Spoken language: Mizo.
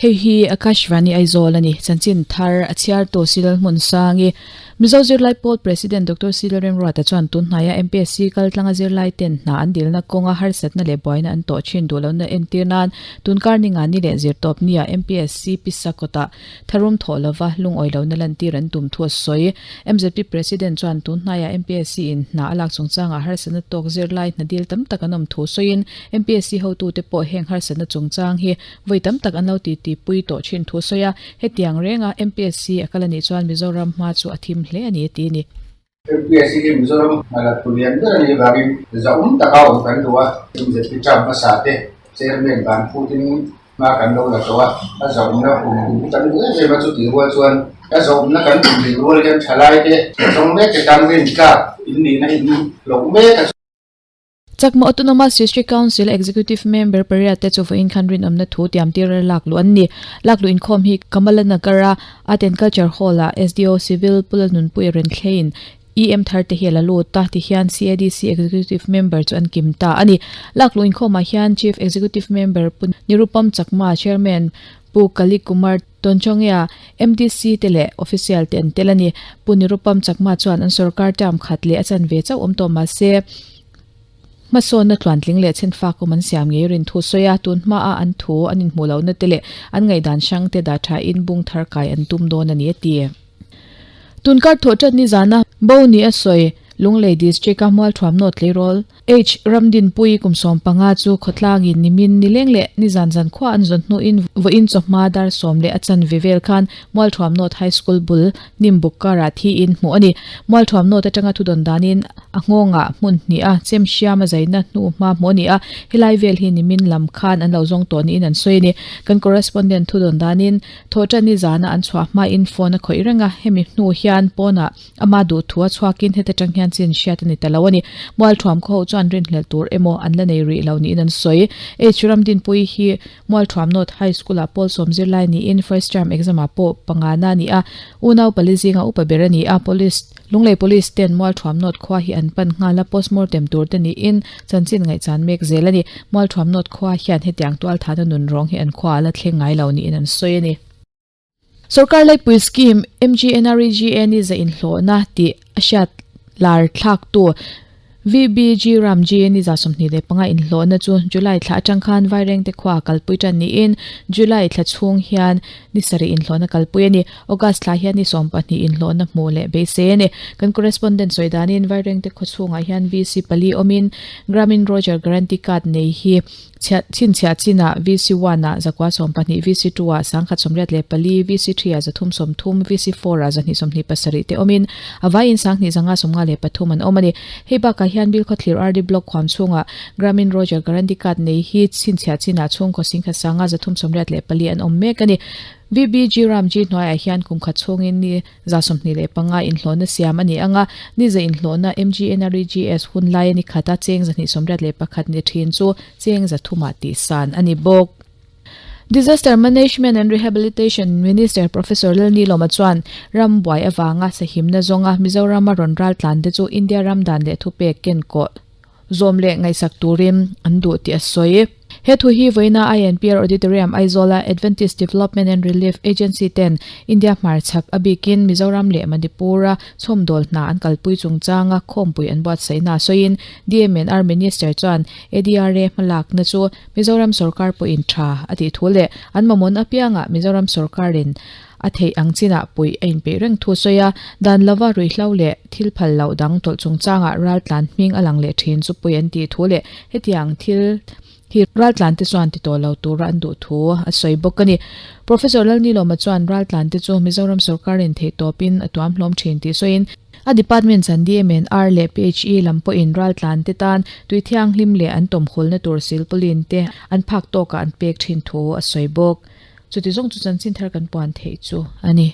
Hei hi Akashvani Aizawl a ni. Chanchin thar a chhiartu Silal Hmunsangi, Mizo Zirlai Pawl President Doctor Silal Remruata chuan tunhnaia MPSC kaltlanga zirlai ten hna an dilna kawnga harsatna leh buaina an tawh thin duh lohna entir nan tunkar ninga ni leh zirtawp nia MPSC pisa kawtah Tharum thawh lova lungawi lohna lantir an tum thu a sawi. MZP President chuan tun hnaiah MPSC in hna a lak chungchangah harsatna tawk zirlai hna dil tam tak an awm thu sawiin MPSC hotute pawh heng harsatna chungchang hi vawi tam tak an lo titi pui tawh thin thu sawi a, hetiang renga MPSC a kal a nih chuan Mizoram hma chu a thim hle a ni a ti a ni. MPSC hi Mizoram hna la thu lian ber a nih avangin zahawm taka awm kan duh a, MZP term hmasa te Chairman dan phutin hma kan lo la tawh a, a zahawmna kum duh kan duh em em a, chutih rual chuan a zahawmna kan kum dih rual hian thalai te zawng mek te tan rintlak in nihna in loh mek a. Chakma Autonomous District Council Executive Member pariat te chu vawiin khan rinawmna thu tiamtir a lak luh an ni. Lak luh inkhawm hi Kamalanagar-a Art and Culture Hall-ah SDO Civil Pula Nunpuia Renthleiin EM thar te hi a la lut a, tihian CADC Executive Member chu an kim ta a ni. Lak luh inkhawmah hian Chief Executive Member Pu Nirupam Chakma, Chairman Pu Kali Kumar Tonchongea, MDC te leh official te an tel a ni. Pu Nirupam Chakma chuan an sorkar term khat leh a chanve chauh awm tawh mah se, hmasawnna tluantling leh chhenfak awm an siam ngei rin thu sawi a, tun hmaa an thu an inhmuh lohna te leh an ngaihdan hrang te dah thain bung thar kai an tum dawn a ni a ti. Tunkar thawh ṭat nizana bo ni a sawi Lunglei District-a Mualthuamnaw tleirawl H. Ramdinpui kum 15 chu khawtlangin nimin nileng leh nizan zankhua an zawn hnuin vawiin chawhma dar sawm leh a chanve vel khan Mualthuam North High School bul Nimbuk karah thiin hmuh a ni. Mualthuam North atanga thudawn danin a nghawngah hmun hnih a chem hriam a zaina hnu hma hmuh a ni a, helai vel hi nimin lam khan an lo zawng tawh niin an sawi a ni. Kan correspondent thudawn danin thawhṭan nizana an chhuah hmain phone a khawih reng a, hemi hnu hian pawnah Ama duh thu a chhuakin heta tang hian chin hriat a ni ta lo a ni. Mualthuam khaw ho chuan rinhlelh tur emaw an la nei rih lo niin an sawi. H Ramdinpui hi Mualthuam North High School-ah pawl sawm zirlai niin first term exam-ah pawh pangana a ni a, unau pali zinga upa ber a ni a. Police, Lunglei Police ten Mualthuam North khua hi an pan nghal a, postmortem tur te niin chanchin ngaihchan mek zel a ni. Mualthuam North khua hian hetiang tualthana nun rawng hi an khua a la thleng ngai lo niin an sawi a ni. Sorkar laipui scheme MGNREGA ni za inhlawhna tih a hriat lar thlaktu VBG Ramji ni za 25 inhlawhna chu July thla atang khan Vairengte khua kalpui tan niin July thla chhung hian ni sarih inhlawhna kalpui a ni. August thla hian ni 12 inhlawhna hmuh leh beisei a ni. Kan correspondent sawi danin Vairengte khaw chhungah hian VC pali awmin Gramin Roger Guarantee Card nei hi Chhiah chhinchhiah chinah VC one ah zakua 12, VC two ah 1084, VC three ah 330, VC four ah 227 te awmin a vaiin 2553 an awm a ni. Hei bakah hian Bilkhawthlir RD Block khuam chhungah Gramin Roger Guarantee Card nei hi chhinchhiah chinah chhungkaw singkhat sanga 384 an awm mek a ni. VBG Ramji hnuaiah hian kum khat chhungin ni 25 inhlawhna siam a ni ang a, ni za inhlawhna MGNREGS hun lai a ni khat a, cheng 221 ni thin chu cheng 300 tih san a ni bawk. Disaster Management and Rehabilitation Minister Professor Lalnilawma chuan ram buai avanga sahimna zawnga Mizorama rawn ral tlan te chu India ram dan leh thupek ken kawh zawm leh ngaihsak turin an duh tih a sawi. He thu hi vawiina INPR Auditorium Aizawla Adventist Development and Relief Agency ten India hmarchhak a bikin Mizoram leh Manipur-a chhawmdawl hna an kalpui chungchanga khawmpui an buatsaihna sawiin DMNR Minister chuan ADRA hmalakna chu Mizoram sorkar pawhin tha a tih thu leh an mamawhna apiangah Mizoram sorkarin A theih ang chinah puih a inpeih reng thu sawi a, dan lova ruihhlo leh thil phal loh dang tawlh chungchangah raltlan hming a lang leh thin chu pui an tih thu leh hetiang thil hi raltlan te chuan ti tawh lo tura an duh thu a sawi bawk a ni. Professor Lalnilawma chuan raltlan te chu Mizoram sorkarin theihtawpin a tuam hlawm thin tih sawiin, a department chan DMNR leh PHE lam pawhin raltlan te tan tui thianghlim leh an tawmhulna tur silpauline te an phak tawkah an pek thin thu a sawi bawk. Chuti zawng chu chanchin thar kan puan theih chu a ni.